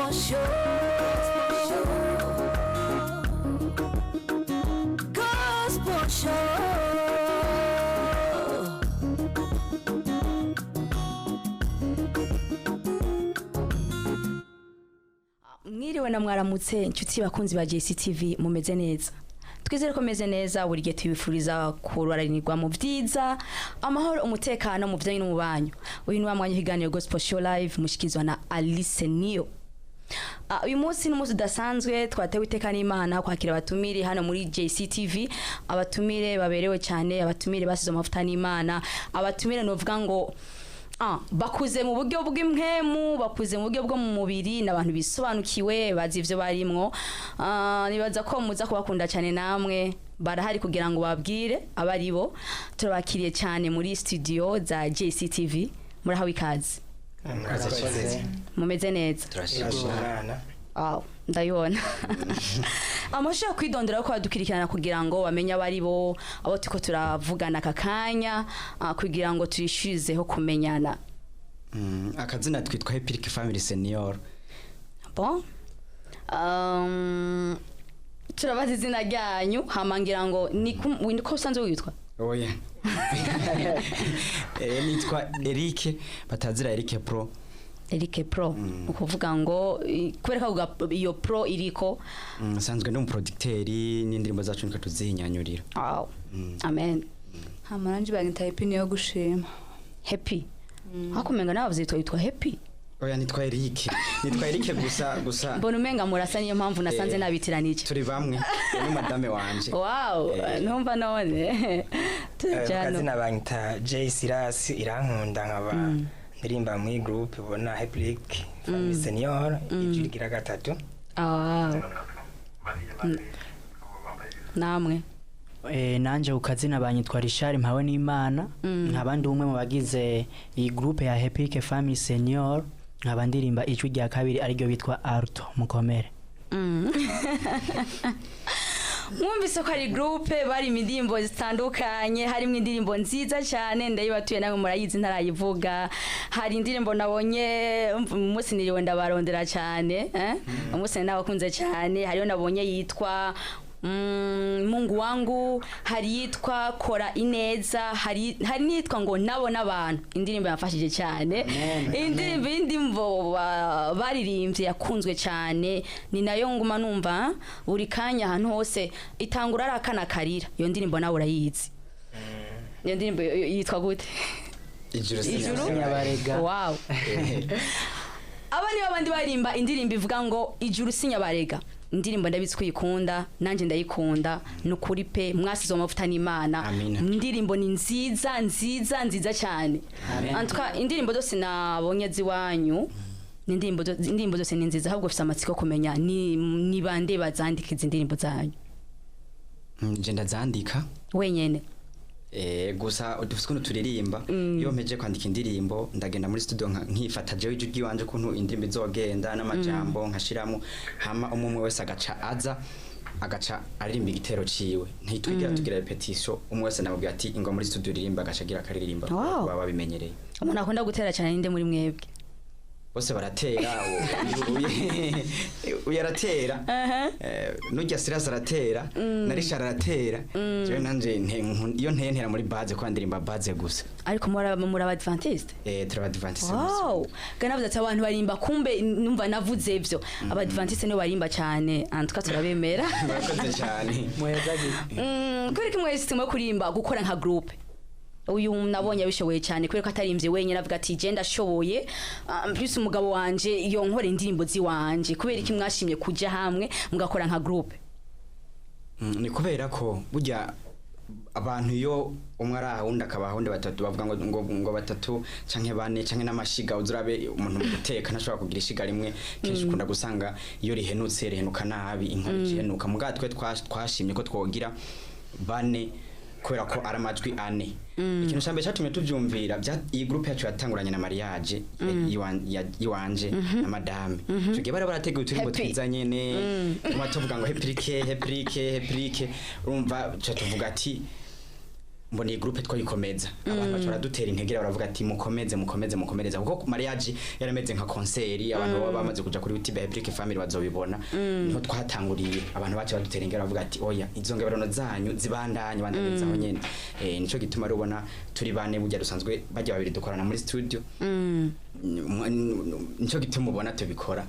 Gospel Show. Gospel Show. Mwiriwe na mwaramutse inshuti bakunzi ba JCTV, mumeze neza? Twizere ko meze neza. Buri gihe tubifuriza kurwaranirwa mu byiza, amahoro, umutekano mu byanyu no mu banyu. Uyu ni wa mwanya w'ikiganiro Gospel Show Live, mushikizwa na Alice Niyo. Uyu munsi ni umunsi udasanzwe, twatewe iteka n'Imana kwakira abatumire hano muri JCTV, abatumire baberewe cyane, abatumire basize amavuta n'Imana, abatumire novuga ngo bakuze mu buryo bw'impwemu, bakuze mu buryo bwo mu mubiri, n'abantu bisobanukiwe, bazi ivyo barimwo. Nibaza ko muza kubakunda cyane, namwe barahari kugira ngo babwire abaribo. Turabakiriye cyane muri studio za JCTV, murahawe ikaze. Murakoze. Mumeze neza? Turashima. Wow, ndayibona. Amashusho yo kwidondora ko badukurikirana kugira ngo bamenye abari bo, abo turiko turavugana aka kanya, kugira ngo turishirizeho kumenyana. Akazina twitwa Happy Family Senior. Bon. Turabaza izina ryanyu, hama ngira ngo niko usanzwe witwa? Oya. Nitwa Eric, batazira Eric Pro. Eric Pro. Ukuvuga ngo kubera ko iyo Pro iriko? Nsanzwe ndi umuproducteur n'indirimbo zacu niko tuzihinyanyurira. Wow. Amen. Hama nanje banyita Happy niyo gushima. Happy. Hakumenga nawe yitwa Happy. Oya, nitwa Eric. Nitwa Eric gusa gusa. Mbona umenga murasa, niyo mpamvu nasanze nabitiranije. Turi bamwe. Ni madame wanje. Wow, numva none. Tujano. Akazina banyita J Silas Irankunda, nkaba ndirimba muri group ubona Happy Family Senior, ijwi rigira gatatu. Ah. Namwe? Nanje ku kazina banyitwa Richard Mpawe n'Imana, nkaba ndi umwe mu bagize iyi groupe ya Happy Family Senior, nkaba ndirimba ijwi rya kabiri ariryo bitwa alto. Mukomere. Mwumvise ko ari groupe bari indirimbo zitandukanye, harimo indirimbo nziza cyane ndayibatuye, namwe murayizi ntarayivuga. Hari indirimbo nabonye umunsi niriwe ndabarondera cyane, eh? Umunsi nabakunze cyane, hariyo nabonye yitwa Mungu wangu, hari yitwa Kora ineza, hari nitwa ngo Nabo n'abantu. Indirimbo yafashije cyane, indirimbo baririmbye yakunzwe cyane, ni nayo nguma numva buri kanya ahantu hose, itangura ari akana karira. Iyo ndirimbo nawe urayizi? Iyo ndirimbo yitwa gute? Ijuru. Ijuru? Sinyabarega. Wow. Aba nibo abandi barimba indirimbo ivuga ngo Ijuru Sinyabarega. Indirimbo ndabizi ko uyikunda, nanjye ndayikunda, ni ukuri pe, mwasize amavuta n'Imana. Amina. Indirimbo ni nziza nziza nziza cyane. Amen. En tout cas, indirimbo zose nabonye ziwanyu ni indirimbo zose ni nziza, ahubwo ufite amatsiko kumenya ni bande bazandika izi ndirimbo zanyu. Je ndazandika. Wenyene? Gusa dufite ukuntu turirimba. Iyo mpeje kwandika indirimbo, ndagenda muri studio nkifata jewe ijwi ry'iwanje ukuntu indirimbo izogenda n'amajambo nkashiramo, hama umwe umwe wese agaca aza agaca aririmba igitero ciwe. Ntitwigira tugira répétition, umwe wese namubwira ati ingo muri studio uririmba, agaca agira akaririmba. Wow. Baba babimenyereye. Umuntu akunda gutera cyane ninde muri mwebwe? Bose baratera, uyu aratera, nujya Silas aratera, na Richard aratera. Jewe nanje iyo nteye ntera muri basse, ko ndirimba basse gusa. Ariko muri abadventiste? Turabadventiste. Wow, gana navuze ati abantu barimba, kumbe numva navuze ivyo, abadventiste nibo barimba cyane. En tout cas turabemera. Murakoze cyane. Kubera ko mwese mwe kurimba, gukora nka groupe, uyu nabonye abishoboye cyane, kubera ko atarimbye wenyine, avuga ati je ndashoboye, plus umugabo wanje yonkora indirimbo ziwanje. Kubera iki mwashimye kuja hamwe mugakora nka groupe? Ni kubera ko burya abantu iyo umwe ari aho undi akaba aho undi, batatu bavuga ngo batatu canke bane canke n'amashiga, uzurabe umuntu mu guteka ntashobora kugira ishiga rimwe. Kenshi ukunda gusanga iyo rihenutse rihenuka nabi, inkono ihenuka. Mugabo twe twashimye ko twogira bane kubera ko ari amajwi ane. Ikintu cya mbere cyatumye tuvyumvira, iyi groupe yacu yatanguranye na mariage iwanje na madame. Ico gihe bari barateguye uturirimbo Happy. twiza nyene, tuma tuvuga ngo heprike heprike heprike, urumva, tuca tuvuga ati Mbona iyi groupe twayikomeza, abantu bashobora dutera intege, baravuga ati mukomeze, mukomeze, mukomereza, kuko mariage yarameze nka concert. Abantu baba bamaze kuja kuri YouTube Hebric Family bazobibona, niho twatanguriye. Abantu bace badutera intege, baravuga ati oya, izo ngabirano zanyu zibandanye, bandanyiriza aho nyene. Nico gituma rubona turi bane. Burya dusanzwe bajya babiri dukorana muri studio. Nico gituma ubona tubikora.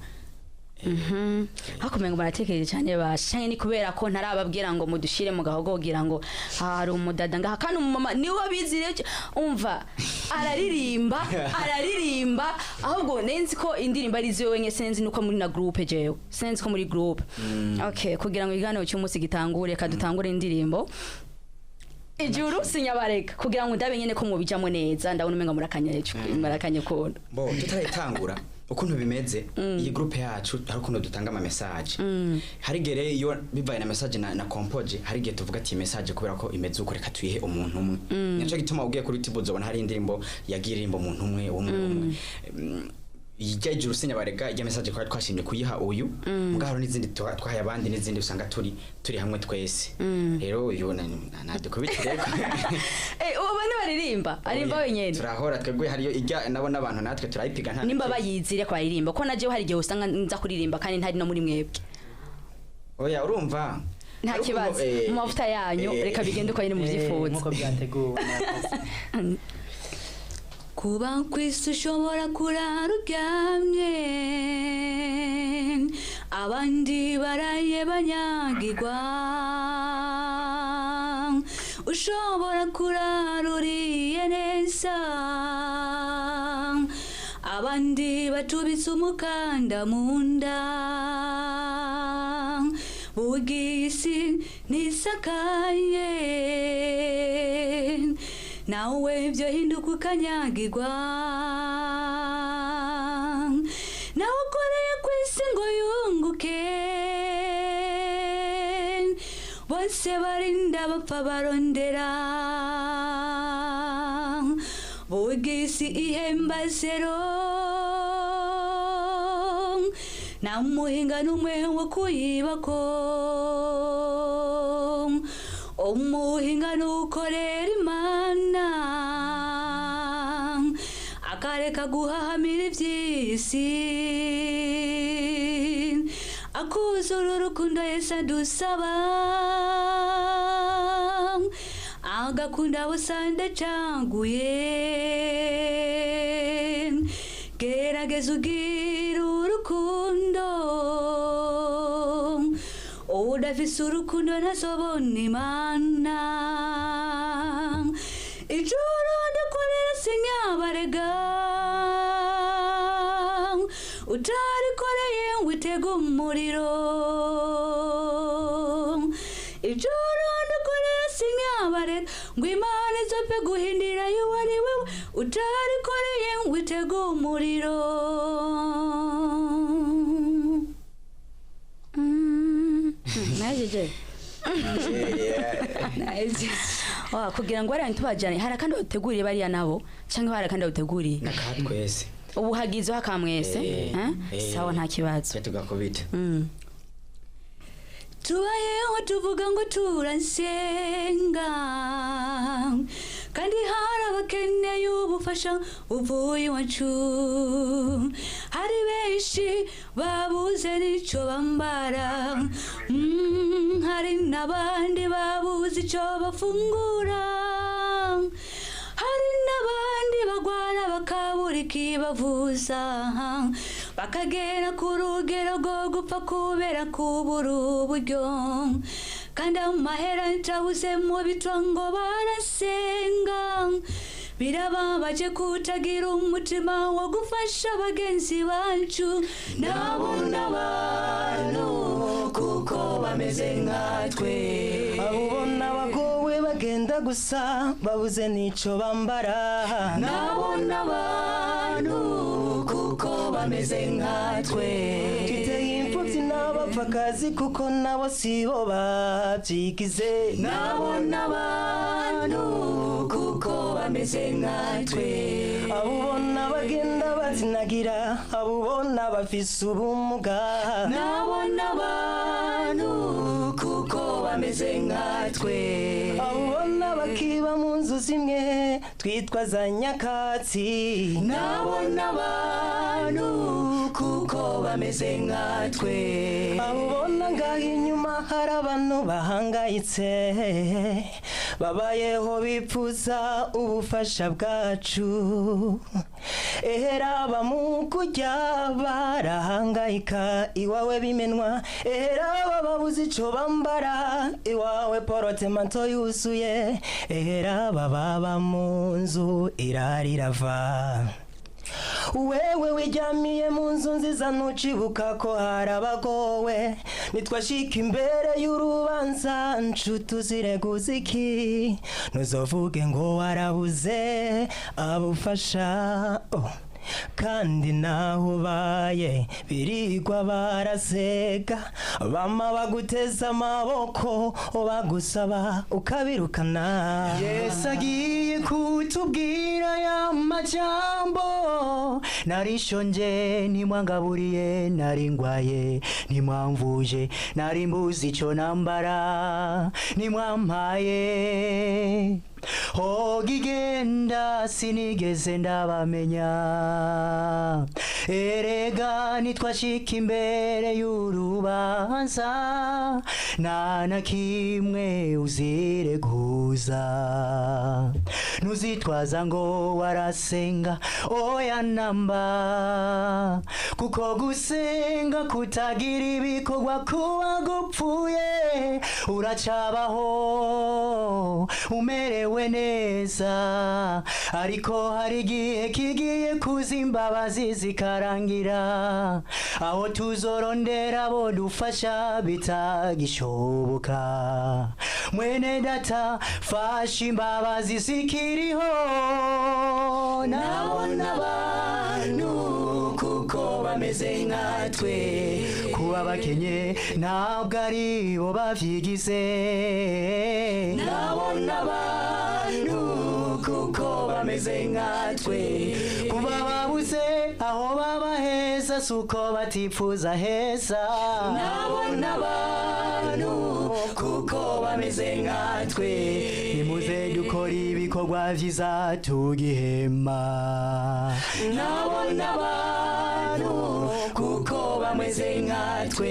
Hakomeye ngo baratekereje cyane basha, ni kubera ko ntarababwira ngo mudushire mu gahogo, kugira ngo hari umudada ngaha kandi umumama niwe abizi. Rero umva, araririmba, araririmba. Ahubwo nenzi ko indirimbo ari ziwe wenyine, sinzi nuko muri na groupe. Jewe sinzi ko muri groupe. Okay, kugira ngo ikiganiro cy'umunsi gitangure, reka dutangure indirimbo Ijuru Sinyabareka, kugira ngo ndabe nyene ko mubijamo neza. Ndabona umenga murakanye, murakanye kuntu. Bo tutarayitangura, ukuntu bimeze iyi groupe yacu, hari ukuntu dutanga ama message. Hari igihe rero iyo bivaye na message na compoje, hari igihe tuvuga ati iyi message kubera ko imeze uko, reka tuyihe umuntu umwe. Nico gituma ugiye kuri YouTube uzobona hari indirimbo yagiye iririmba umuntu umwe umwe umwe. Ijya Ijuru Sinyabarega, ijya message twari twashimye kuyiha uyu mugabo, hari n'izindi twahaye abandi, n'izindi usanga turi hamwe twese. Rero uyu nadukubitire. Ubu bane baririmba, arimba wenyene? Turahora twebwe, hariyo ijya nabo n'abantu, natwe turayipiga nta Nimba bayizire ko baririmba, ko najewe hari igihe usanga nza kuririmba kandi ntari no muri mwebwe. Oya, urumva. Nta Ariko kibazo. Mu mavuta yanyu, reka bigende uko nyine mubyifuza. Nkuko byateguwe, murakoze. Kuba ku isi ushobora kurara uryamye, abandi baraye banyagirwa. Ushobora kurara uriye neza, abandi batubitse umukanda mu nda. Burya isi ntisakaye, nawe byo hinduka ukanyagirwa. Nawe ukoreye ku isi ngo yunguke, bose barinda bapfa barondera. Burya isi ihemba zero, nta muhinga n'umwe wo kuyibako. Umuhinga n'ukorera Imana, akareka guhahamira iby'isi, akuzura urukundo Yesu adusaba, agakunda bose adacaguye. Gerageza ugira urukundo. Udafise urukundo ntazobona Imana. Ijuru ndikorera sinyabarega, utarikoreye ngo utege umuriro. Ijuru ndikorera sinyabarega, ngo Imana izopfe guhindira yuwo ari wewe, utarikoreye ngo utege umuriro. Najeje wa kugira ngo bariya ntitubajyane. Hari akandi bateguriye bariya nabo, cyangwa hari akandi bateguriye? Naka twese. Ubu hagizeho akamwese. Eh, eh. Sawa, nta kibazo. Twe tugakubita. Tubayeho tuvuga ngo turasenga, kandi hari abakeneye ubufasha uvuye iwacu. Hari benshi babuze n'icyo bambara. Hari n'abandi babuze icyo bafungura. Hari n'abandi bagwara bakabura ikibavuza, bakagera ku rugero rwo gupfa kubera kubura uburyo, kandi amahera ntabuze mu bitwa ngo barasenga. Birababaje kutagira umutima wo gufasha bagenzi bacu. Nabona abantu kuko bameze nkatwe. Abo ubona bagowe bagenda gusa, babuze n'ico bambara. Nabona abantu kuko bameze nkatwe. Twiteye imfuvyi n'abapfakazi, kuko nabo sibo babyigize. Nabona abantu kuko bameze nkatwe. Abo ubona bagenda bazinagira, abo ubona bafise ubumuga. Nabona abantu kuko bameze nkatwe. Abo ubona. Tukiba mu nzu zimwe twitwa za nyakatsi. Nabona abantu kuko bameze nkatwe. Abo ubona ngaho inyuma hari abantu bahangayitse, babayeho bipfuza ubufasha bwacu. Ehera mu kurya barahangayika, iwawe bimenwa. Ehera babuze ico bambara, iwawe porotemanto yuzuye. Ehera baba mu nzu irarirava. Wewe wijyamiye mu nzu nziza ntucibuka ko hari abagowe. Nitwashika imbere y'urubanza nshuti uzireguza iki? Ntuzovuge ngo warabuze abufasha, oh. Kandi naho ubaye birigwa barasega, bama baguteza amaboko bagusaba ukabirukana. Yesu agiye kutubwira ya majambo: narishonje ntimwangaburiye, nari ngwaye ntimwamvuje, nari mbuze ico nambara ntimwampaye. Hoga igenda sinigeze ndabamenya. Erega nitwashika imbere y'urubanza, nta na kimwe uzireguza. Ntuzitwaza ngo warasenga, oya namba, kuko gusenga kutagira ibikorwa kuba gupfuye. Uracabaho umerewe neza, ariko hari igihe kigiye kuza imbabazi zikarangira, aho tuzorondera abo dufasha bitagishoboka. Mwene data, fasha imbabazi zikiriho. Nabona abantu kuko bameze nkatwe. Kuba bakenye ntabwo ari bo bavyigize. Nabona abantu kuko bameze nkatwe. Kuba babuze aho baba heza suko batipfuza heza. Nabona abantu kuko bameze nkatwe. Nimuze dukora ibikorwa vyiza tugihema. Nabona abantu kuko bameze nkatwe.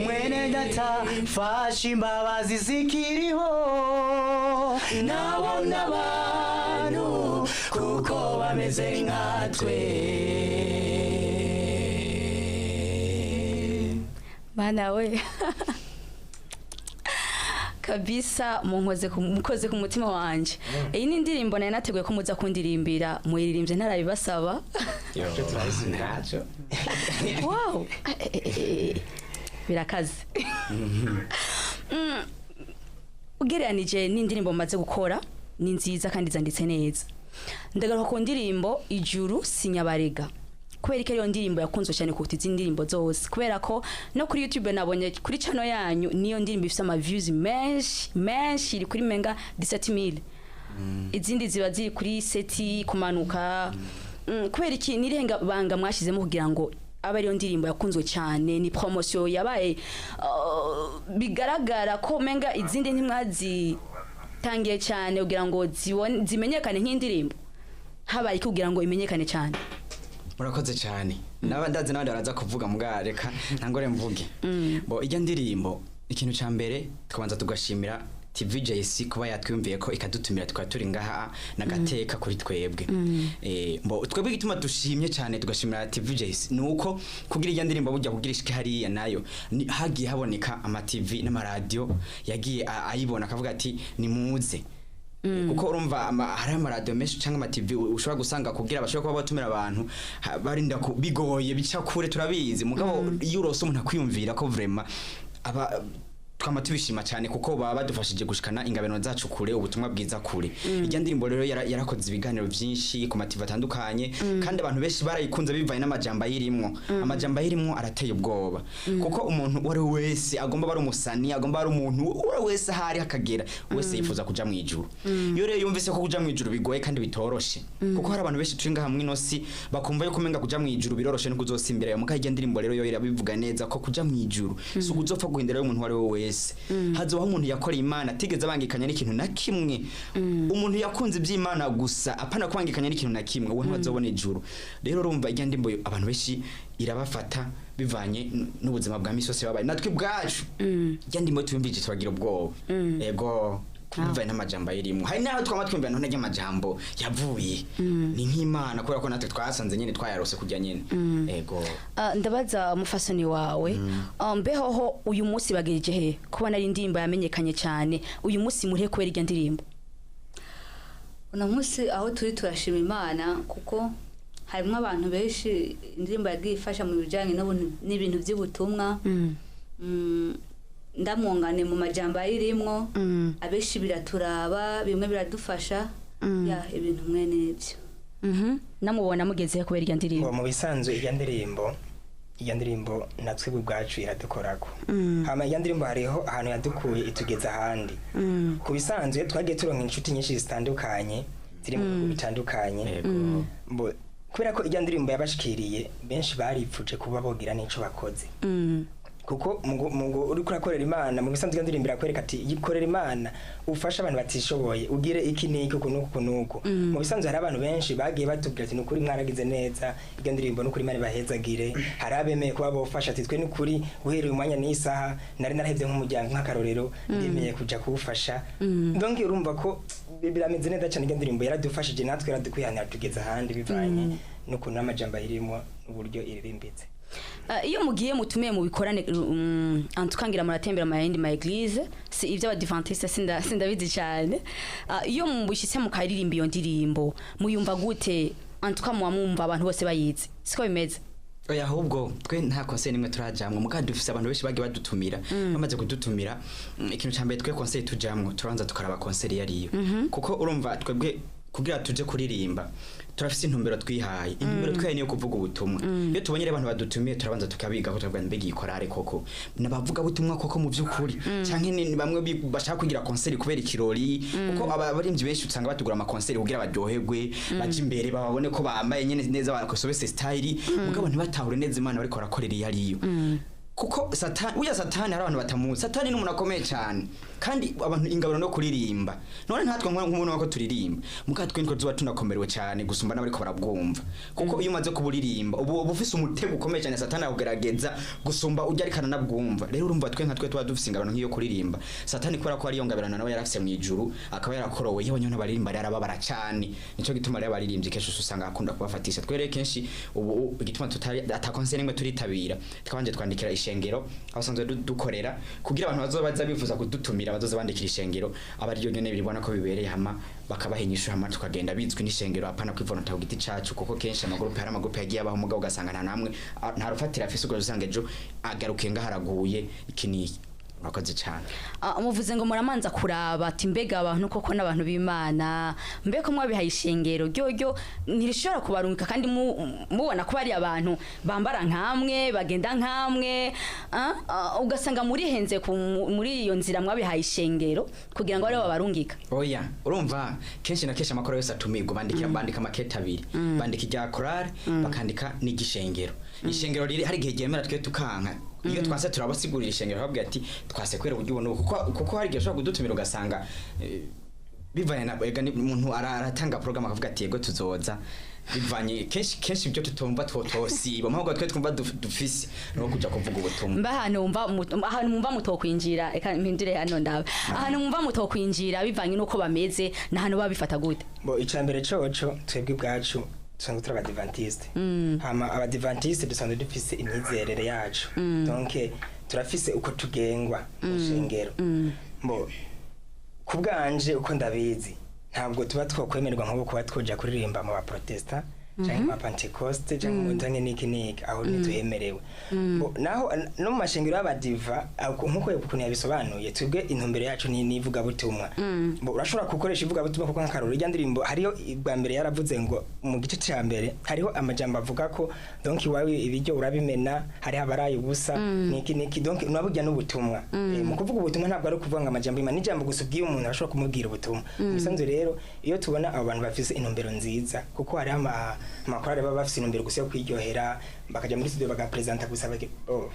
Mwene data, fasha imbabazi zikiriho. Nabona abantu kuko bameze nkatwe. Mana we, kabisa munkoze ku mutima wanje. Iyi ni indirimbo nari nateguye ko muza kundirimbira, muyiririmbye ntarabibasaba. Ntacyo. Wow. Birakaze. Ugereranije n'indirimbo maze gukora, ni nziza kandi zanditse neza. Ndagaruka ku ndirimbo Ijuru Sinyabarega. Kubera ko ariyo ndirimbo yakunzwe cyane kuruta izindi ndirimbo zose, kubera ko no kuri YouTube nabonye kuri channel yanyu niyo ndirimbo ifite ama views menshi menshi, iri kuri menga 17,000, izindi ziba ziri kuri seti kumanuka. Kubera iki? Nirenga banga mwashizemo kugira ngo abe ariyo ndirimbo yakunzwe cyane? Ni promotion yabaye bigaragara ko menga izindi ntimwazitangiye cyane kugira ngo zimenyekane nk'indirimbo? Habaye iki kugira ngo imenyekane cyane? Murakoze cyane. Naba ndazi n'abandi baraza kuvuga, mbwa reka ntangore mvuge. Bo ijya ndirimbo, ikintu ca mbere tukabanza tugashimira TVJC kuba yatwiyumviye ko ikadutumira tukaba turi ngaha n'agateka kuri twebwe. Mbo twebwe igituma dushimye cyane tugashimira TVJC ni uko kugira ijya ndirimbo burya kugira ishike hariya nayo hagiye haboneka ama TV n'amaradiyo yagiye ayibona akavuga ati nimuze, kuko urumva hari amaradiyo menshi cyangwa ama TV ushobora gusanga kugira bashobora kuba batumira abantu barinda bigoye bica kure, turabizi. Mugabo iyo urose umuntu akwiyumvira ko vraiment aba twama tubishima cyane, kuko baba badufashije gushikana ingabano zacu kure, ubutumwa bwiza kure. Ijya ndirimbo rero yarakoze ibiganiro byinshi ku mativa atandukanye, kandi abantu benshi barayikunze bivanye n'amajambo ayirimwo. Amajambo ayirimwo arateye ubwoba, kuko umuntu uwo ari we wese agomba aba ari umusani, agomba ari umuntu uwo ari we wese ahari akagera wese yifuza kuja mu ijuru. Iyo rero yumvise ko kuja mu ijuru bigoye kandi bitoroshe, kuko hari abantu benshi turi ngaha mw'ino si bakumva yuko umenga kuja mu ijuru biroroshe no kuzosimbira. Muga ijya ndirimbo rero yo irabivuga neza ko kuja mu ijuru si ukuzopfa guhindura umuntu uwo ari we wese. wese. Hazobaho umuntu yakoreye Imana atigeze abangikanya n'ikintu na kimwe, umuntu yakunze iby'Imana gusa, apana kubangikanya n'ikintu na kimwe, uwo ntazobona ijuru. Rero urumva ijya ndimbo abantu benshi irabafata bivanye n'ubuzima bwa misi yose babaye. Natwe ubwacu ijya ndimbo tuyumvise tubagira ubwoba, ego, bivanye n'amajambo ayirimwo. Hari n'aho twama twumva none ry'amajambo yavuye ni nk'Imana, kubera ko natwe twasanze nyene twayarose kurya nyene, ego. Ndabaza umufasoni wawe, mbehoho uyu munsi bagejeje he kubona ari indirimbo yamenyekanye cyane? Uyu munsi murihe kubera irya ndirimbo? Uno munsi aho turi turashima Imana, kuko harimo abantu benshi indirimbo yagiye ifasha mu bijyanye n'ibintu by'ubutumwa. Ndamwungane mu majambo ayirimwo, abenshi biraturaba, bimwe biradufasha ya ibintu mwe n'ibyo. Namubona mugeze he kubera irya ndirimbo? Ngo mu bisanzwe ijya ndirimbo natwe ubwacu iradukorako. Hama ijya ndirimbo hariho ahantu yadukuye itugeza ahandi. Ku bisanzwe twagiye turonka inshuti nyinshi zitandukanye ziri mu bihugu bitandukanye. Kubera ko ijya ndirimbo yabashikiriye benshi, baripfuje kuba bogira n'ico bakoze, kuko mugu uriko urakorera Imana, mu bisanzwe iyo ndirimbo irakwereka ati yikorera Imana, ufashe abantu batishoboye, ugire iki n'iki, uku n'uku, uku n'uku. Mu bisanzwe hari abantu benshi bagiye batubwira ati nukuri mwaragize neza, iyo ndirimbo nukuri Imana ibahezagire. Hari abemeye kuba bofasha ati twe nukuri guhera uyu mwanya n'isaha nari narahevye nk'umuryango, nk'akarorero, ndemeye kuja kuwufasha. Donc urumva ko birameze neza cyane. Iyo ndirimbo yaradufashije natwe, yaradukwihanira tugeze ahandi bivanye n'ukuntu n'amajambo ayirimo n'uburyo iririmbitse. Iyo mugiye mutumiye mu bikorane, antukangira muratembera mu yandi ma église, si iby'abadiventiste sindabizi cyane. Iyo mubishyitse mukaririmba iyo ndirimbo, muyumva gute? Antuka muba mwumva abantu bose bayizi, siko bimeze? Oya, ahubwo twe nta concert nimwe turajamwo, muga dufise abantu benshi bagiye badutumira. Bamaze kudutumira, ikintu ca mbere twe concert tujamwo, turanza tukaraba concert yariyo, kuko urumva twebwe kugira tuje kuririmba turafise intumbero twihaye. Intumbero twihaye niyo kuvuga ubutumwa. Iyo tubonye rero abantu badutumiye, turabanza tukabiga ko turavuga mbega iyi korale koko nabavuga butumwa koko mu by'ukuri, canke ni bamwe bashaka kugira concert kubera ikirori, kuko abaririmbyi benshi usanga batugura ama concert kugira baryoherwe, baje imbere bababone ko bambaye nyene neza, bakosobese style, mugabo ntibatahure neza Imana bariko barakorera iyo ariyo. Kuko Satani, uya Satani, hari abantu batamuzi. Satani ni umuntu akomeye cyane, kandi abantu ingabano no kuririmba none ntatwe nk'umuntu wako turirimba, muka twe niko tuba tunakomerewe cyane gusumba n'abariko barabwumva, kuko iyo umaze kuburirimba ubu ufise umutego ukomeye cyane Satani awugerageza gusumba ujya ariko aranabwumva. Rero urumva twe nka twe tuba dufise ingabano nk'iyo kuririmba, Satani kubera ko ariyo ngabirano nawe yarafise mu ijuru, akaba yarakorowe, iyo abanyona baririmba rero arababara cyane. Nico gituma rero abaririmbyi kenshi usanga akunda kubafatisha. Twere kenshi ubu igituma tutari ata concert nimwe turitabira, twabanje twandikira ishengero aho sanzwe dukorera, kugira abantu bazoba bifuza kudutumira bazoza bandikira ishengero, aba ariryo nyene biribona ko bibereye, hama bakabaha inyishu, hama tukagenda bizwi n'ishengero, apana kwivonota ku giti cacu. Kuko kenshi amagrupe, hari amagrupe yagiye abaho, mugabo ugasanga nta namwe nta rufatira afise, ubwo usanga ejo agarukiye ngaho haraguye iki n'iki. Murakoze cyane. Muvuze ngo muramanza kuraba ati mbega abantu koko n'abantu b'Imana, mbe ko mwabihaye ishengero ryoryo ntirishobora kubarungika, kandi mubona ko bari abantu bambara nkamwe, bagenda nkamwe, ugasanga murihenze muri iyo nzira mwabihaye ishengero kugira ngo aribo babarungika? Oya, urumva kenshi na kenshi amakuru yose atumirwa bandika, bandika amakete abiri: bandika irya korale, bakandika n'igishengero. Ishengero riri hari igihe ryemera, twe tukanka. Iyo twase turabasigurira ishengero, babwira ati twase kubera uburyo ubona ubu, kuko hari igihe ushobora kudutumira ugasanga bivanye na ega ni umuntu aratanga program akavuga ati yego tuzoza, bivanye kenshi kenshi ibyo tutumva twotosiba, ahubwo twe twumva dufise no kuja kuvuga ubutumwa. Mba ahantu wumva ahantu mwumva mutokwinjira, reka mpindure hano ndabe, ahantu mwumva mutokwinjira bivanye n'uko bameze n'ahantu babifata gute? Bo icambere coco twebwe ubwacu dusanzwe turi abadivantiste. Hama abadivantiste dusanzwe dufise imyizerere yacu, donc turafise uko tugengwa mu shengero. Bo ku bwanje uko ndabizi, ntabwo tuba twokwemererwa nk'ubu kuba twoja kuririmba mu baprotesta canke mu bapentekoste canke mu canke niki niki, aho ntituhemerewe. Bo, naho no mu mashengero y'abadiva nkuko ukuntu yabisobanuye, twebwe intumbero yacu ni n'ivugabutumwa. Bo urashobora gukoresha ivugabutumwa, kuko nk'akarorero irya ndirimbo hariho bwa mbere yaravuze ngo mu gice ca mbere hariho amajambo avuga ko donc iwawe ibiryo urabimena, hariho abaraye ubusa niki niki, donc nabujya n'ubutumwa. Mu kuvuga ubutumwa ntabwo ari ukuvuga ngo amajambo y'Imana, n'ijambo gusa ubwiye umuntu arashobora kumubwira ubutumwa. Mu bisanzwe rero iyo tubona abo bantu bafise intumbero nziza, kuko hariho amakorali baba bafise intumbero gusa yo kwiryohera, bakaja muri studio bagapresenta gusa oh.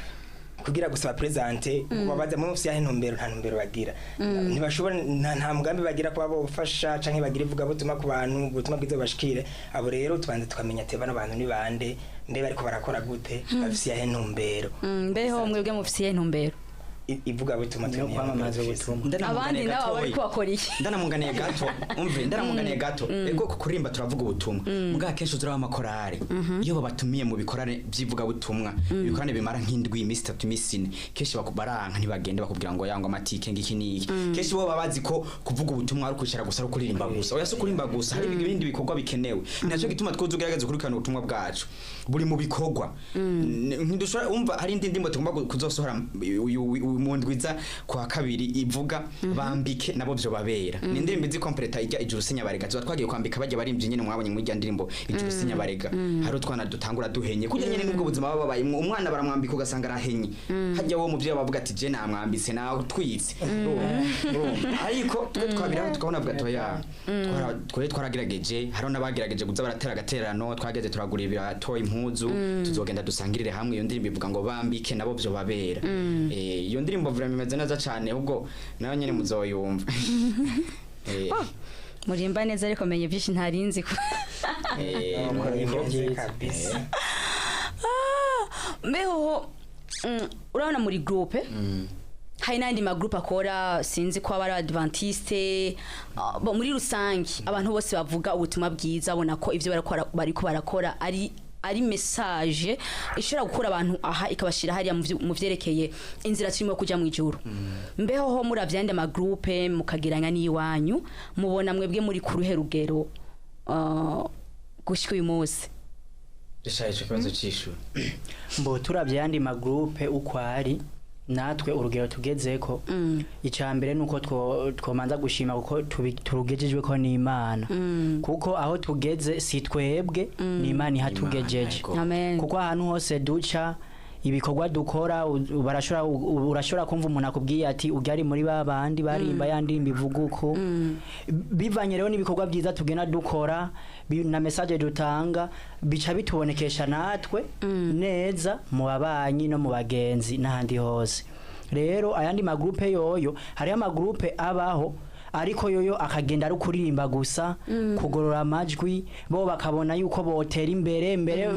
Kugira gusa presente babaza mu mufisi yahe ntumbero, nta ntumbero bagira, ntibashobora, nta mugambi bagira kuba bofasha canke bagira ivuga butumwa ku bantu, ubutumwa bwiza bashikire. Abo rero tubanza tukamenya ati bano bantu ni bande, mbe bariko barakora gute, bafise yahe ntumbero? Mbeho mwebwe mufise iyihe ntumbero? Ivuga butumwa. Niyo kwamamaza ubutumwa. Abandi nabo bariko bakora iki? Ndanamunganiye gato, umve, ndanamunganiye gato. Ego, ku kuririmba turavuga ubutumwa, mbwa kenshi uzuraba amakorale iyo babatumiye mu bikorane by'ivugabutumwa, ibikorane bimara nk'indwi, iminsi 3, iminsi 4, kenshi baranka, ntibagenda, bakubwira ngo yangwa amatike ngiki n'iki. Kenshi bo baba bazi ko kuvuga ubutumwa ari ukwicara gusa, ari ukuririmba gusa. Oya, si ukuririmba gusa, hari ibindi bikorwa bikenewe. Nacyo gituma twoza ugerageza gukurikirana ubutumwa bwacu buri mu bikorwa. Ntidushobora, umva, hari indi ndimbo tugomba kuzosohora uyu mu ndwiza kwa kabiri ivuga "Bambike nabo byo babera". Ni indirimbo izi kompleta ijya "Ijuru sinyabarega". Tuba twagiye kwambika bajya barimvye nyene mwabonye muri irya ndirimbo "Ijuru sinyabarega". Hari utwana dutangura duhenye kurya nyene, nubwo buzima baba babayemwo. Umwana baramwambika ugasanga arahenye hajya, wo muvyeyi bavuga ati je namwambitse nawe twitse. Urumva? Ariko twe twabiraho tukabona, avuga toya, twari twaragerageje. Hariho n'abagerageje kuza baratera agatererano, twageze turagura ibirato, impuzu, tuzogenda dusangirire hamwe. Iyo ndirimbo ivuga ngo "Bambike nabo byo babera". Iyo ndirimbo vraiment imeze neza cyane, ahubwo nayo nyene muzoyumva. Murimba neza, ariko menye byinshi ntarinzi ko Nuko bimeze kabisa. Mbeho urabona muri groupe hari n'andi magroupe akora, sinzi ko aba ari adventiste, bo muri rusange abantu bose bavuga ubutumwa bwiza, babona ko ivyo barakora, bariko barakora ari message ishobora gukura abantu aha ikabashira hariya mu vyerekeye inzira turimo kuja mu ijuru. Mbeho ho muravye andi magroupe mukageranya n'iwanyu, mubona mwebwe muri ku ruhe rugero gushika uyu munsi? Rishaye ico kibazo c'ishuri. Mbo turavye yandi magroupe uko ari, natwe urugero tugezeko, icya mbere nuko twomanza gushima kuko turugejejwe ko n'Imana, kuko aho tugeze si twebwe, ni Imana ihatugejeje. Yego. Amen. Kuko ahantu hose duca, ibikorwa dukora, barashobora, urashobora kumva umuntu akubwiye ati ujya ari muri ba bandi barimba ya ndirimbo ivuga uko. Bivanye rero n'ibikorwa byiza tugenda dukora na message dutanga, bica bitubonekesha natwe neza mu babanyi no mu bagenzi n'ahandi hose. Rero ayandi magroupe yoyo, hariho amagroupe abaho ariko yoyo akagenda ari kuririmba gusa, kugorora amajwi, bo bakabona yuko botera imbere mbere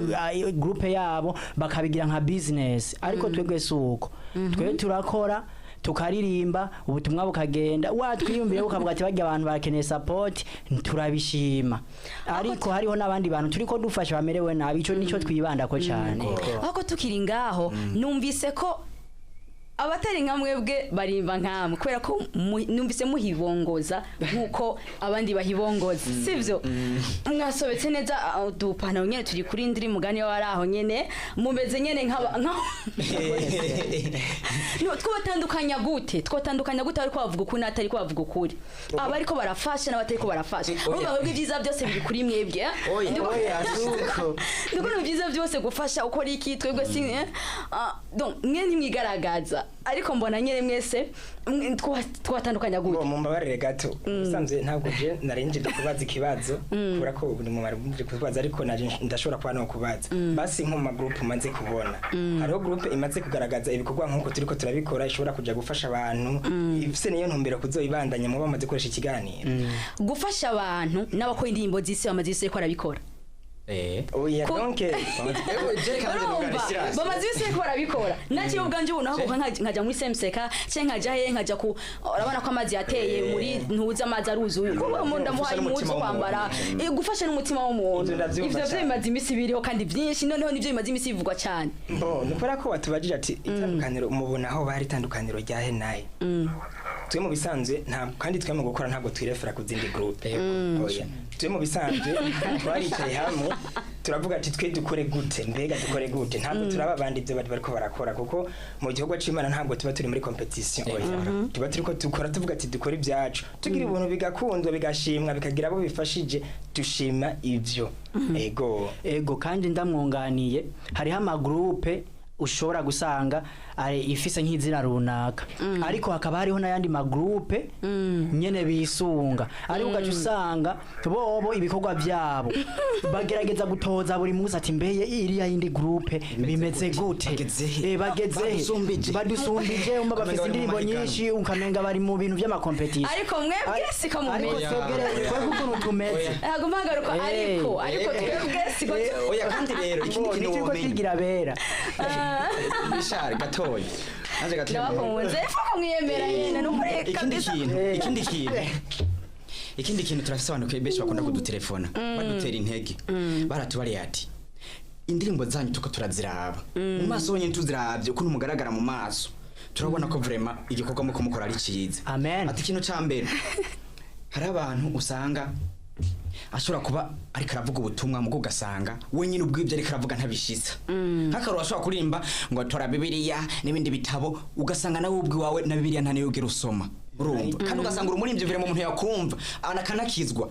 groupe yabo bakabigira nka business. Ariko twebwe si uko, twe turakora tukaririmba, ubutumwa bukagenda, watwiyumviye ukavuga ati barya abantu barakeneye support, turabishima. Ariko hariho n'abandi bantu turiko dufasha bamerewe nabi, ico nico twibandako cyane. Ahubwo tukiri ngaho, numvise ko abatari nka mwebwe barimba nkamwe kubera ko numvise muhibongoza nk'uko abandi bahibongoza, sibyo? Mwasobetse neza, udupantaro nyene turi kuri ndiri mugani wari aho nyene, mumeze nyene nk'aba No, twotandukanya gute? Twotandukanya gute ariko bavuga ukuri n'atari ko bavuga ukuri, abariko barafasha n'abatariko barafasha? Urumva mwebwe ibyiza byose biri kuri mwebwe, eh? Oya. Oya, suko. Ndikubona ibyiza byose, gufasha, ukora iki, twebwe si donc mwe ntimwigaragaza, ariko mbona nyene mwese twatandukanya Ngo gute? mumbabarire gato, ubusanzwe ntabwo je narinjije kubaza ikibazo, kubera ko ubu ni mu marumije kubaza, ariko naje ndashobora kuba no kubaza basi nko mu magroupe maze kubona, hariho groupe imaze kugaragaza ibikorwa nk'uko turiko turabikora, ishobora kuja gufasha abantu, ifise niyo ntumbero kuzoyibandanya mu bamaze gukoresha ikiganiro? Gufasha abantu n'abakora indirimbo z'isi bamaze isi ariko barabikora. Oya, donc Urumva bamaze isi ariko barabikora. Naciye ubwanje ubu naho nkaja muri semseka canke nkaja hehe, nkaja ku, urabona ko amazi yateye muri ntuzi, amazi aruzuye, kuko umuntu ndamuhaye Gufasha impuzu n'umutima kwambara. w'umuntu. Gufasha n'umutima w'umuntu. Ivyo ndavyumva Ivyo vyo cane. bimaze imisi biriho kandi byinshi, noneho nivyo bimaze imisi bivugwa cane. Bo ni kubera ko watubajije ati itandukaniro mubona aho bari, itandukaniro ryahe naye? Twe mu bisanzwe ntabwo, kandi twe mu gukora ntabwo twirefera ku zindi groupe. Oya, twe mu bisanzwe twaricaye hamwe turavuga ati twe dukore gute, mbega dukore gute? Ntabwo turaba abandi ibyo bari bariko barakora, kuko mu gihugu c'Imana ntabwo tuba turi muri competition. Oya, tuba turiko dukora tuvuga ati dukore ibyacu, tugira ubuntu bigakundwa, bigashimwa, bikagira abo bifashije, dushima ivyo. Ego. Ego, kandi ndamwunganiye, hariho amagroupe ushobora gusanga ari ifise nk'izina runaka, ariko hakaba hariho n'ayandi magroupe nyene bisunga, ariko ugaca usanga bobo ibikorwa byabo bagerageza gutoza buri munsi ati mbeye iriya yindi groupe bimeze gute? Bageze he? Bageze he? Badusumbije. Badusumbije, umva Ukamenga bafise bari mu indirimbo mahiganwa. nyinshi, ukamenga bari mu bintu vy'amakompetisiyo. Ariko mwebwe siko Ariko mumeze. twebwe rero, twebwe ukuntu tumeze. Haguma hagaruka. Ariko twebwe siko Oya, kandi rero ikindi kintu nitwo womenya twigira bera. Bishari gatoya nanje gatoya. Ndabakunze ko mwiyemera nyine nukuri Ikindi kabisa. kintu, ikindi kintu, turafise abantu benshi bakunda kudutelefona badutera intege, baratubariye ati indirimbo zanyu tuko turaziraba mu maso honyine, tuziravye ukuntu mugaragara mu maso, turabona ko vraiment igikorwa muko mukora ari ciza. Amen. Ati ikintu ca mbere, hari abantu usanga ashobora kuba ariko aravuga ubutumwa mugo, ugasanga wenyine ubwibyo ariko aravuga ntabishiza. Nk'akaroro, ashobora kuririmba ngo tora Bibiliya n'ibindi bitabo, ugasanga nawe ubwiwawe na Bibiliya nta niyo ugera usoma, urumva? Kandi ugasanga uri umuririmbyi vire mu muntu yakumva anakanakizwa.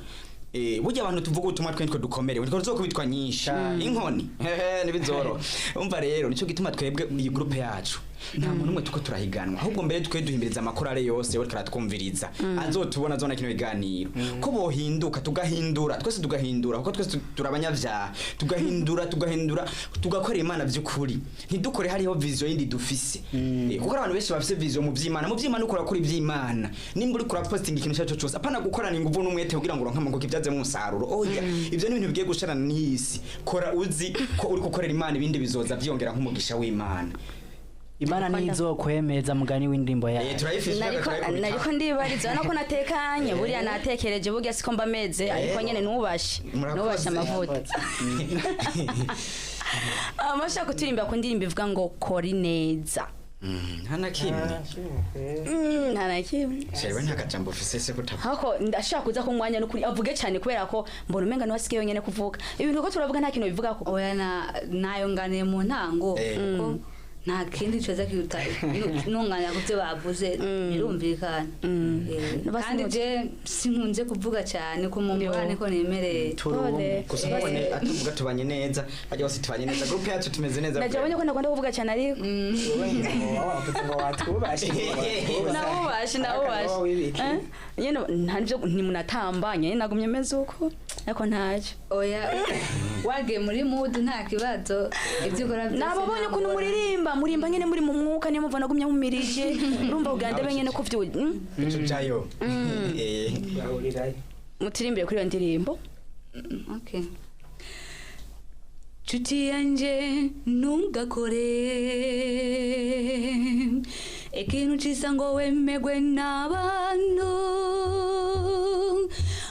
Burya abantu tuvuga ubutumwa twe nitwe dukomerewe, nitwe tuzokubitwa nyinshi inkoni, hehe, ntibizoro. Umva rero, nico gituma twebwe iyi groupe yacu nta muntu umwe tuko turahiganwa, ahubwo mbere twe duhimiriza amakorale yose bariko aratwumviriza, azotubona azona kino biganiro, ko bohinduka, tugahindura twese, tugahindura kuko twese turabanyavyaha, tugahindura tugakorera Imana vy'ukuri, ntidukore hariho vision yindi dufise. Kuko abantu benshi bafise vision mu vy'Imana, mu vy'Imana ukora kuri vy'Imana, nimba uriko urapostinga ikintu cyaco cyose, apana gukorana inguvu n'umwete kugira ngo uronke amango kivyazemo umusaruro, oya, ivyo ni ibintu bigiye gushirana n'isi. Kora uzi ko uri gukorera Imana, ibindi bizoza vyongera nk'umugisha w'Imana. Imana nizokwemeza mugani w'indirimbo yayo. Turayifise. Nariko ndibariza urabona ko natekanye, buriya natekereje, burya siko mba meze, ariko nyene nubashe. Murakoze. Nubashe amavuta amashaka kuturirimba ku ndirimbo ivuga ngo kora ineza. Nta na kimwe. Nta na kimwe. Shewe nta kajambo ufise se kutavuga? Hako ndashaka kuza ku mwanya n'ukuri avuge cyane, kubera ko mbona umenga niwe asigaye wenyene kuvuga ibintu ko turavuga nta kintu bivuga ko. Oya, na nayonganiye mu ntango, kuko nta kindi coza kiruta nunganira ku byo bavuze, birumvikana. Basi Kandi je sinkunze kuvuga cyane ku muntu niko nemereye. Pole. Gusa mbone atavuga tubanye neza, bajya bose tubanye neza, groupe yacu tumeze neza. Najabonye ko ntakunda kuvuga cyane, ariko Wavuze ngo watwubashe. Nawubashe, nawubashe. Nyene nta nivyo ntimunatamba, nyene nagumye meze uko, ariko ntacyo. Oya, wagiye muri mudu nta kibazo, ibyo ukora byose Nababonye nta ukuntu ngorane. muririmba, murimba nyene muri mu mwuka, niyo mpamvu nagumye nkumirije, urumva, kugira ndebe nyene ko vyo Tujayo. Bahurirayo. Mutirimbire kuri iyo ndirimbo. Okay. Nshuti yanje, ntugakore ikintu cisa ngo wemegwe n'abantu,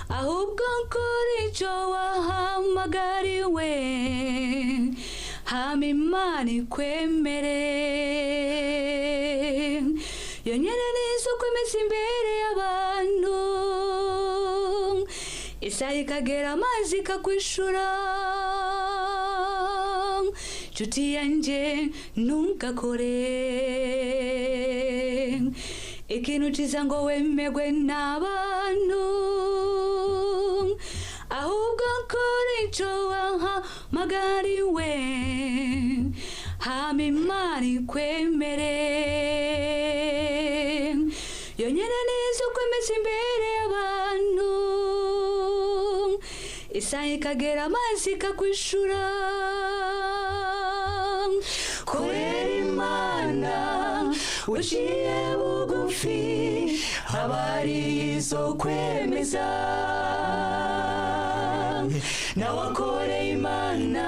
ahubwo kora ico wahamagariwe, hama Imana ikwemere yonyene nizo kwemeza imbere y'abantu, isaha ikagera amazi ikakwishura. Nshuti yanje, ntugakore ikintu ciza ngo wemegwe n'abantu, ahubwo kora ico wahamagariwe, hama Imana ikwemere yonyene nizo kwemeza imbere y'abantu, isaha ikagera amazi ikakwishura. Korera Imana uciye bugufi, aba ari izo kwemeza. Nawe akoreye Imana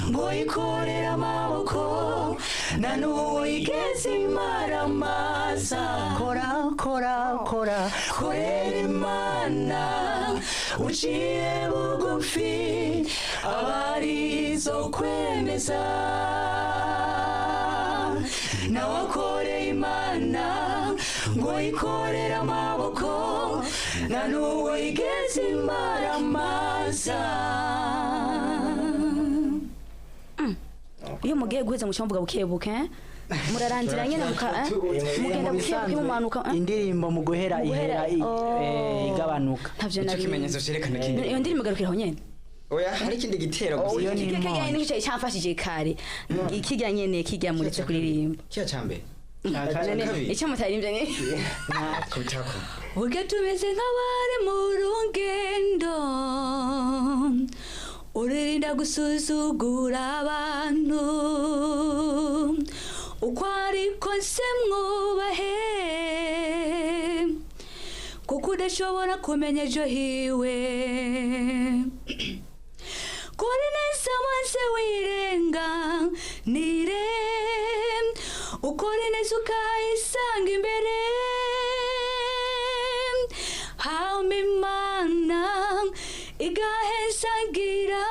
ngo yikorere amaboko, nta n'uwo yigeze imara amaza. Kora, kora, kora. Korera Imana uciye bugufi, aba ari izo kwemeza. Nawe akoreye Imana ngo yikorere amaboko, nta n'uwo yigeze imara amaza. Iyo mugiye guheza muca muvuga buke buke, eh? Murarangira nyene muka, eh? Mugenda Mu buke buke bisanzwe, mumanuka, eh? indirimbo mu guhera Mu guhera, ihera oh. igabanuka. Ntavyo Nicyo nari. kimenyetso cerekana ko Iyo ndirimbo igarukira aho nyene. Oya, hari ikindi gitero gusa. Iyo ni Kijya imponje. nyene nicyo cyamfashije kare. Ikijya nyene kijya muretse kuririmba. Kiya cambere. Cya kabiri. Icyo mutaririmbye ni Kubitako. Burya tumeze nk'abari mu rugendo, uririnda gusuzugura abantu, uko ariko se mwubahe, kuko udashobora kumenya ejo hiwe. Kuri neza maze wirenga nire, ukora neza ukayisanga imbere. Hama Imana igahezagira,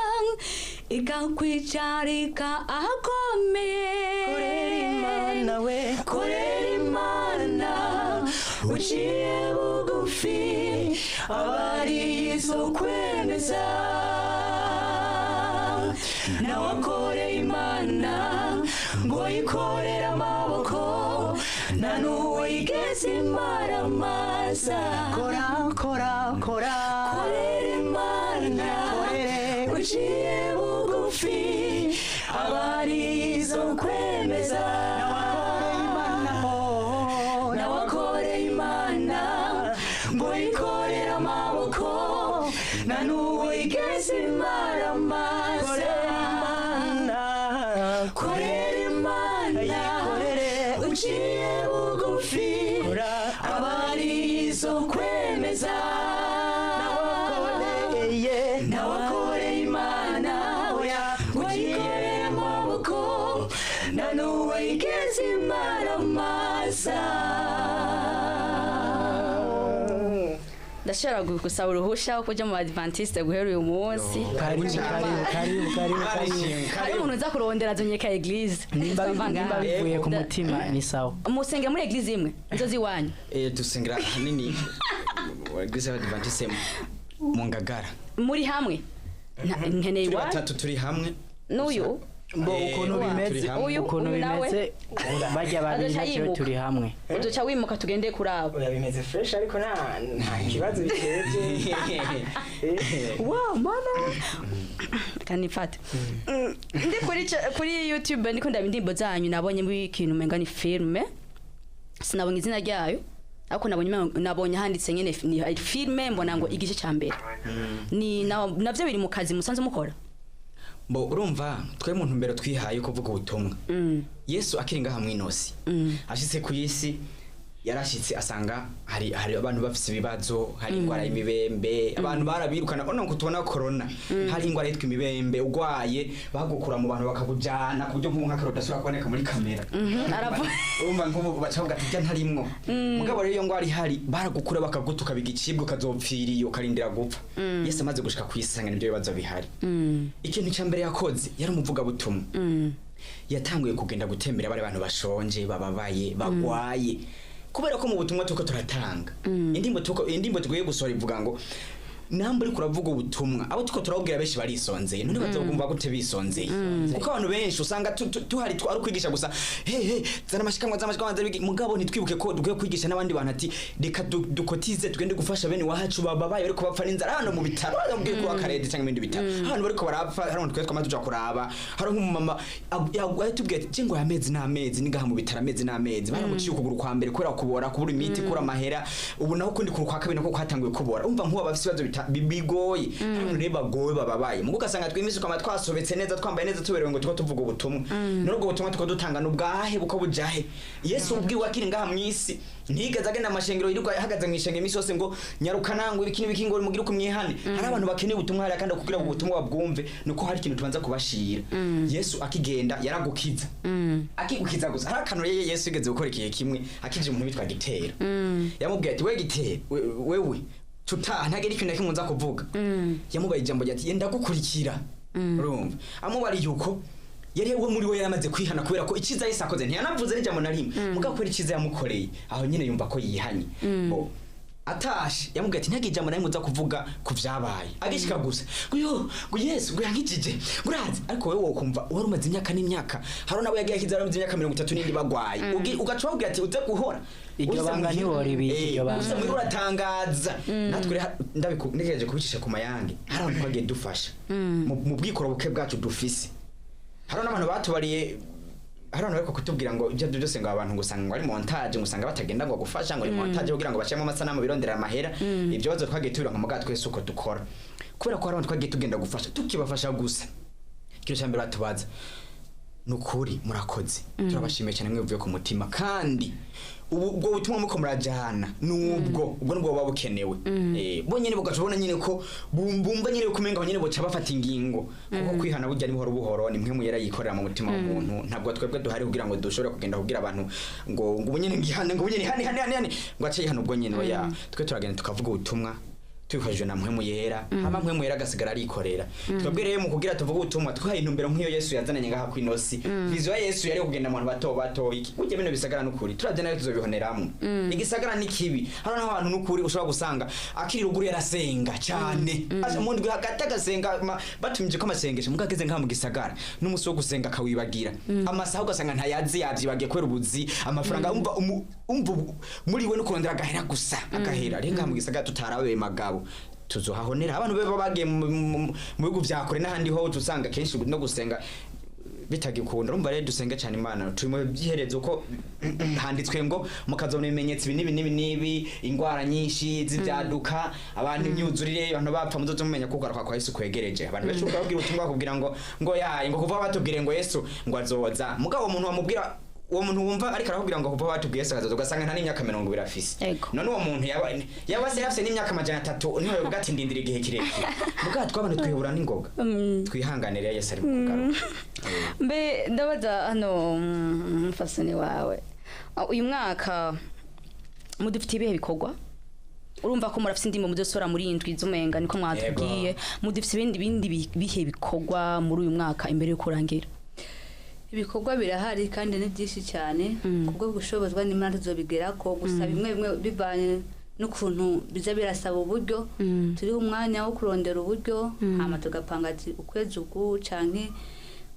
ikakwicarika ahakomeye. Korera Imana we, Korera Imana uciye bugufi, abari izo kwemeza. Nawe akoreye Imana ngo yikorere amaboko, nta n'uwo yigeze imaramaza. Kora kora kora. Korera Imana Korere. uciye bugufi, abari izo kwemeza. Nawe akoreye Imana ngo yikorere amaboko, nta n'uwo yigeze imaramaza. Korera Imana Yikorere. uciye bugufi, Kora. abari izo kwemeza. Nawe akoreye Imana ngo yikorere amaboko, nta n'uwo yigeze imaramaza. Ndashobora gusaba uruhusha wo kuja mu Adventiste guhera uyu munsi. Karibu, karibu, karibu, karibu, karibu. Hari umuntu uza kurondera azonyeka eglise. Nimba nimba bivuye ku mutima ni sawa. Musenge muri eglise imwe inzozi iwanyu. Dusengera ahanini Eglise y'Abadventiste mu Ngagara. Muri hamwe. Nkeneye Turi iwanyu. batatu turi hamwe. N'uyu Mbo ukuntu turi bimeze, hamwe. Uyu, ukuntu uyu nawe. bimeze, bajya babiri Azoca na jewe yimuka. turi hamwe. Uzoca wimuka tugende kuraba. Oya, bimeze fresh, ariko nta kibazo biteje. Wow, mana kanifate. Ndi kuri YouTube ndiko ndaba indirimbo zanyu, nabonye muri ikintu umenga ni filme, sinabonye izina ryayo, ariko nabonye handitse nyene ni filme, mbona ngo igice ca mbere ni navyo biri mu kazi musanze mukora. Bo urumva twe mu ntumbero twihaye kuvuga ubutumwa. Yesu akiri ngaha mw'inosi, ashitse ku isi, yarashitse asanga hari abantu bafise ibibazo, hari ingwara y'imibembe, abantu barabirukana. Ono ngo tubona corona, hari ingwara yitwa imibembe, ugwaye bagukura mu bantu bakakujana ku buryo nk'ubu nk'akarota udashobora kuboneka muri kamera. Urumva nk'ubu baca bavuga ati, "Jya ntarimwo." Mugabo rero iyo ngwara ihari, baragukura bakagutuka bigicibwa, ukazopfira iyo ukarindira gupfa. Yesu amaze gushika ku isi asanga nibyo bibazo bihari. Ikintu cya mbere yakoze, yari umuvugabutumwa. Yatanguye kugenda gutembera bari abantu bashonje, bababaye, bagwaye, kubera ko mu butumwa tuko turatanga indirimbo, tuko indirimbo tugiye gusohora ivuga ngo namba uriko uravuga ubutumwa, abo tuko turababwira benshi barisonzeye, none bazogumva gute bisonzeye? Kuko abantu benshi usanga tuhari ari ukwigisha gusa, he he, zana amashikanwa, zana amashikanwa, zana ibiki. Mugabo ntitwibuke ko dukwiye kwigisha n'abandi bantu ati reka dukotize tugende gufasha bene wacu bababaye bariko bapfa n'inzara hano mu bitaro, hano mu kwa karede cyangwa ibindi bitaro, hano bariko barapfa, hano twe twama tuja kuraba. Hari nk'umumama yatubwiye ati ngo amezi n'amezi ni ngaha mu bitaro, amezi n'amezi baramuciye ukuguru kwa mbere kubera kubora, kubura imiti, kubura amahera. Ubu naho ukundi kuguru kwa kabiri nako kwatanguye kubora. Umva nk'ubu bafise ibibazo bigoye. Hari abantu rero bagowe, bababaye, mugo ugasanga twimisi twama twasobetse neza, twambaye neza, tuberewe ngo tuko tuvuga ubutumwa. None ubwo butumwa tuko dutanga n'ubwahe buko bujahe? Yesu ubwiwe akiri ngaha mw'isi ntiyigeze agenda amashengero, yirirwa ahagaze mw'ishengero iminsi yose ngo nyaruka nangwe ibiki n'ibiki ngo mugire uko mwihane. Hari abantu bakeneye ubutumwa hariya, kandi kugira ngo ubutumwa babwumve nuko hari ikintu tubanza kubashira. Yesu akigenda yaragukiza, akigukiza gusa. Hari akantu rero Yesu yigeze gukora igihe kimwe akije umuntu witwa Gitero. Yamubwiye ati we Gitero, wewe tutaha ntagira ikintu na kimwe nza kuvuga. Yamubaye ijambo rya ati ndagukurikira. Urumva amubariye uko yari we muri we yaramaze kwihana, kubera ko icyiza Yesu akoze ntiyanavuze n'ijambo na rimwe, mugabo kubera icyiza yamukoreye aho nyine yumva ko yihanye. Bo, Atashe yamubwiye ati ntagire ijambo na rimwe uza kuvuga ku vyabaye. Agishika gusa ngo yo, ngo Yesu ngo yankijije, ngo urazi. Ariko wewe wokumva wari umaze imyaka n'imyaka, hari nawe yagiye akiza yari umaze imyaka 30 n'indi bagwaye. Ugaca wabwira ati uze guhora. Iryo Uza banga muhira. ntiworibika, iryo banga. Uza muhira uratangaza. Natwe rero ntegereje kubicisha ku mayange, hari abantu twagiye dufasha mu bwikoro buke bwacu dufise. Hari n'abantu batubariye, hari abantu bariko kutubwira ngo ibyo aribyo byose ngo abantu ngo usanga ngo ari montage, ngo usanga batagenda ngo gufasha ngo ni montage kugira ngo bacemo amasanamu birondera amahera. Ibyo bibazo twagiye tubironka muga twese uko dukora, kubera ko hari abantu twagiye tugenda gufasha, tukibafasha gusa ikintu cya mbere batubaza ni ukuri murakoze, turabashimiye cyane mwivuye ku mutima, kandi ubu ubwo butumwa muko murajyana nubwo ubwo nubwo buba bukenewe. Bo nyene bugaca ubona nyene ko bumva nyene ko umenga nyene boca bafata ingingo, kuko kwihana burya ni buhoro buhoro, ni mwe muyera yikorera mu mutima w'umuntu. Ntabwo twebwe duhari kugira ngo dushobore kugenda kubwira abantu ngo ubu nyene ngihane, ngo ubu nyene hane hane hane hane, ngo ace yihana ubwo nyene. Oya, twe turagenda tukavuga ubutumwa tubifashijwe na Mpwemu Yera, hama Mpwemu Yera agasigara arikorera. Twebwe rero mu kugira tuvuge ubutumwa twahaye intumbero nk'iyo Yesu yazananye ngaha kw'inosi. Vision ya Yesu yari kugenda mu bantu bato bato. Iki burya bino bisagara n'ukuri turavye nayo tuzobihoneramwo. Igisagara ni kibi, hari n'abantu n'ukuri ushobora gusanga akiri ruguru yarasenga cane. Aje mu ndwi hagati agasenga, batumije ko amasengesho, muga ageze ngaha mu gisagara n'umunsi wo gusenga akawibagira, amasaha ugasanga ntayazi, yavyibagiye kubera ubuzi, amafaranga. Umva umva muri we no kurondera agahera gusa agahera. Rero ngaha mu gisagara tutarabe magabo tuzohahonera. Abantu baba bagiye mu bihugu vya kure n'ahandi ho usanga kenshi no gusenga bitagikunda. Urumva rero dusenge cyane Imana, turi mu byiherezo ko handitswe ngo mukazobona ibimenyetso ibi n'ibi n'ibi n'ibi, ingwara nyinshi z'ibyaduka, abantu imyuzurire, abantu bapfa, muzoze mumenya ko kugaruka kwa Yesu kwegereje. Abantu benshi ukababwira ubutumwa bakubwira ngo yaye, ngo kuva batubwire ngo Yesu ngo azoza, mugabo uwo muntu wamubwira, uwo muntu wumva ariko arakubwira ngo kuva batubwiye Yesu azoza, ugasanga nta n'imyaka 20 afise. Ego. None uwo muntu yaba se afise n'imyaka 300 niho yovuga ati ndindira igihe kirekire? Mugabo twabana twihebura n'ingoga, twihanganire, Yesu ari mu kugaruka. Mbe ndabaza hano, umufasoni wawe. Uyu mwaka mudufitiye ibihe bikorwa? Urumva ko murafise indirimbo mudosora muri indwi z'umenga niko mwatubwiye, mudufise ibindi bihe bikorwa muri uyu mwaka imbere yo kurangira? Ibikorwa birahari kandi ni byinshi cyane, kubwo gushobozwa n'Imana tuzobigerako. Gusa bimwe bimwe bivanye n'ukuntu biza birasaba uburyo, turiho umwanya wo kurondera uburyo, hama tugapanga ati ukwezi uku canke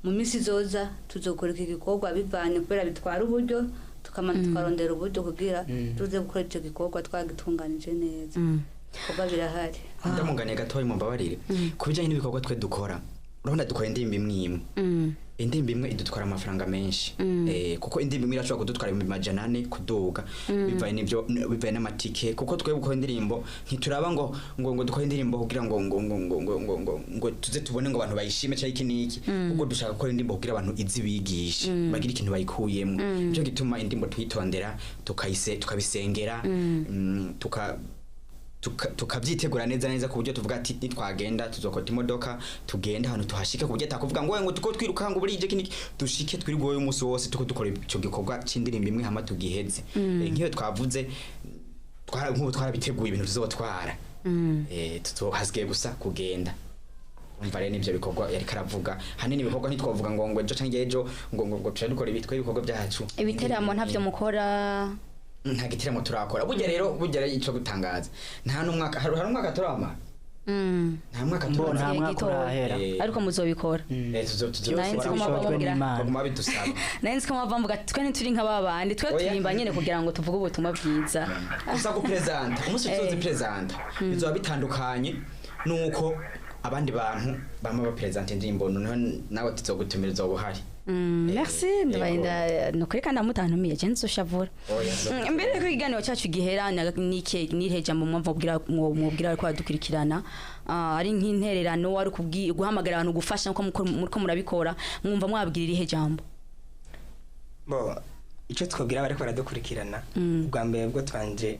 mu minsi izoza tuzokora iki gikorwa, bivanye kubera bitwara uburyo, tukamanza tukarondera uburyo kugira tuze gukora ico gikorwa twagitunganije neza. Ibikorwa birahari. Ndamunganiye gatoya, mumbabarire. Ku bijyanye n'ibikorwa twe dukora, urabona dukora indirimbo imwe imwe. Indirimbo imwe idutwara amafaranga menshi, kuko indirimbo imwe irashobora kudutwara 400,000 kuduga, bivanye n'ibyo, bivanye n'amatike, kuko twebwe gukora indirimbo ntituraba ngo dukore indirimbo kugira ngo tuze tubone ngo abantu bayishime cyangwa iki n'iki, ahubwo dushaka gukora indirimbo kugira abantu izi bigishe, bagire ikintu bayikuyemo. Nicyo gituma indirimbo tuyitondera, tukayise, tukabisengera, tukavyitegura neza neza, ku buryo tuvuga ati nitwagenda tuzokota imodoka, tugenda ahantu tuhashike, ku buryo atakuvuga ngo tuko twiruka ngo burije iki n'iki, dushike twiriguye umunsi wose tuko dukora ico gikorwa c'indirimbo imwe, hama tugiheze. Nk'iyo twavuze nk'ubu twarabiteguye ibintu tuzotwara, hasigaye gusa kugenda. Umva rero nivyo bikorwa yariko aravuga hanini. Ibikorwa ntitwavuga ngo ejo canke ejo ngo tuce dukora ibi. Twe ibikorwa byacu Ibiteramo ntavyo mukora? Nta giteramo turakora. Burya rero ico gutangaza, nta n'umwaka, hari umwaka turamara, nta mwaka Mbo turamara. nta mwaka Gitoya. urahera. Ariko muzobikora. Tuzo Nari nzi ko Bishobojwe mwaba n'Imana. baguma bidusaba. Nari nzi ko mwava mvuga ati twe ntituri nka babandi, twe Oya. turirimba nyene kugira ngo tuvuge ubutumwa bwiza. Gusa guprezanta, umunsi tuzozi prezanta bizoba bitandukanye nuko abandi bantu bama baprezanta indirimbo. Noneho nawe tuzogutumira, uzoba uhari. Merci. Ndabaye nukuri kandi amutantumiye je nzoshavura. Oya. Mbere yuko ikiganiro cyacu gihera, nike nihe jambo mwumva mwobwira ariko badukurikirana, ari nk'intererano, ari guhamagara abantu gufasha nkuko muriko murabikora, mwumva mwabwira irihe jambo? Bo icyo twabwira abariko baradukurikirana, ubwa mbere bwo twanje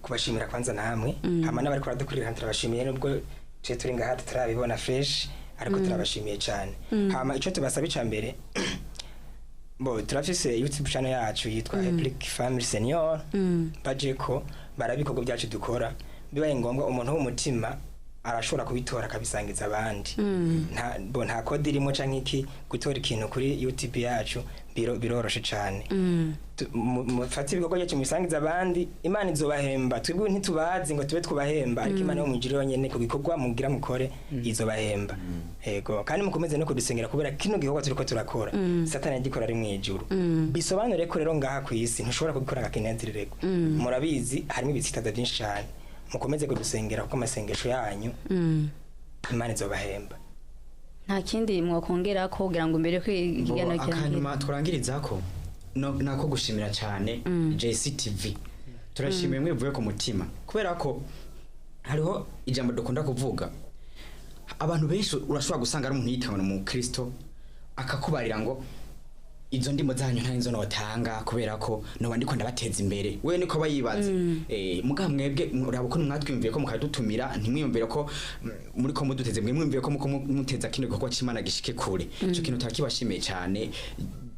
kubashimira kwanza namwe, hama n'abariko baradukurikirana turabashimiye, nubwo twe turi ngaha tutarabibona fresh, ariko turabashimiye cyane. Hama icyo tubasaba icya mbere, bo turafise YouTube channel yacu yitwa Epic Family Senior, baje ko baraba ibikorwa byacu dukora. Bibaye ngombwa umuntu w'umutima Arashobora kubitora akabisangiza abandi. Nta bo nta code irimo canke iki. Gutora ikintu kuri YouTube yacu biroroshe cane. Mufate ibikorwa byacu mubisangize abandi, Imana izobahemba. Twebwe ntitubazi ngo tube twubahemba, ariko Imana yo mwijuru yonyene ku gikorwa mugira mukore izobahemba. Yego, kandi mukomeze no kudusengera, kubera kino gikorwa turiko turakora Satani yagikora ari mwijuru. Bisobanure ko rero ngaha ku isi ntushobora kugikora ngakinezerererwa. Murabizi, harimo ibitsitaza byinshi cyane. Mukomeze kudusengera, kuko amasengesho yanyu Imana izobahemba. Nta kindi mwakongera ko kugira ngo mbere ko ikiganiro kirangira? Akanyuma turangiriza ko nako gushimira cyane JCTV. Turashimiye mwe ku mutima, kubera ko hariho ijambo dukunda kuvuga. Abantu benshi urashobora gusanga ari umuntu yitanga mu Kristo, akakubarira ngo izo ndimo zanyu nta nizo notanga, kubera ko noba ndiko ndabateza imbere. We niko bayibaza. Muga mwebwe muraba ukuntu mwatwiyumviye ko mukadutumira, ntimwiyumvire ko muri ko muduteze, mwe mwiyumviye ko muko muteza kino gikorwa c'Imana gishike kure. Ico kintu turakibashimiye cyane.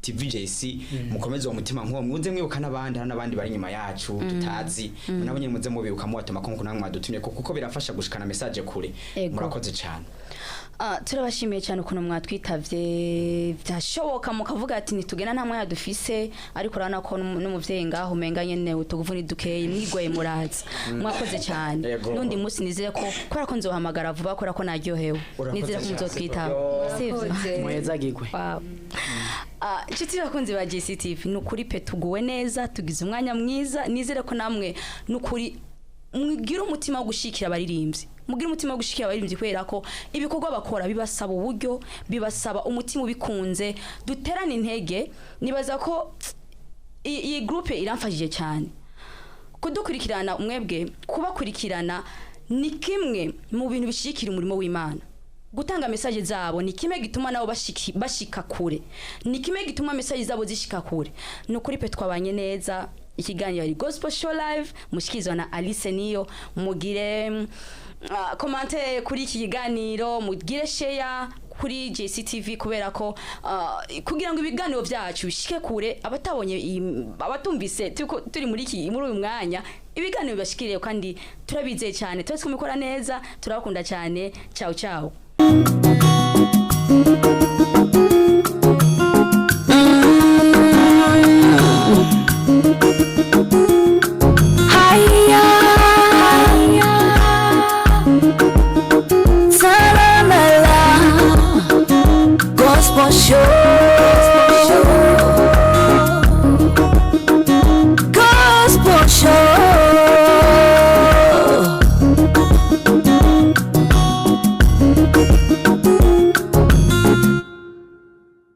TVJC, mukomeze uwo mutima nk'uwo, muze mwibuka n'abandi. Hari n'abandi bari inyuma yacu tutazi, nabo nyene muze mubibuka, mubatuma ko nkuko namwe mwadutumye, kuko birafasha gushikana message kure. Ego. Murakoze cyane. Turabashimiye cyane ukuntu mwatwitavye, byashoboka mukavuga ati ntitugenda nta mwanya dufise, ariko urabona ko n'umuvyeyi ngaho umenga nyene utuguvu ni dukeyi, mwigoye muraza. Mwakoze cyane. Yego. N'undi munsi nizere ko, kubera ko nzohamagara vuba, kubera ko naryohewe, Urakoze nizere ko cyane. muzotwitaba, sivyo? Murakoze. Muhezagirwe. Wow. Inshuti bakunzi ba GCTV, ni ukuri pe tuguwe neza, tugize umwanya mwiza. Nizere ko namwe ni ukuri mugire umutima wo gushikira abaririmbyi, mugire umutima wo gushikira abaririmbyi, kubera ko ibikorwa bakora bibasaba uburyo, bibasaba umutima ubikunze. Duterane intege. Nibaza ko iyi groupe iramfashije cyane kudukurikirana. Mwebwe kubakurikirana ni kimwe mu bintu bishyigikira umurimo w'Imana. Gutanga message zabo ni kimwe gituma nabo bashika kure, ni kimwe gituma message zabo zishika kure. Ni ukuri pe twabanye neza. Ikiganiro ari Gospel Show Live, mushikirizwa na Alice Niyo. Mugire commentaire kuri iki kiganiro, mugire share kuri JCTV, kubera ko kugira ngo ibiganiro byacu bishike kure, abatabonye abatumvise turi muri iki, muri uyu mwanya, ibiganiro bibashikiriye. Kandi turabizeye cyane, turetse kumikora neza. Turabakunda cyane. Ciao ciao.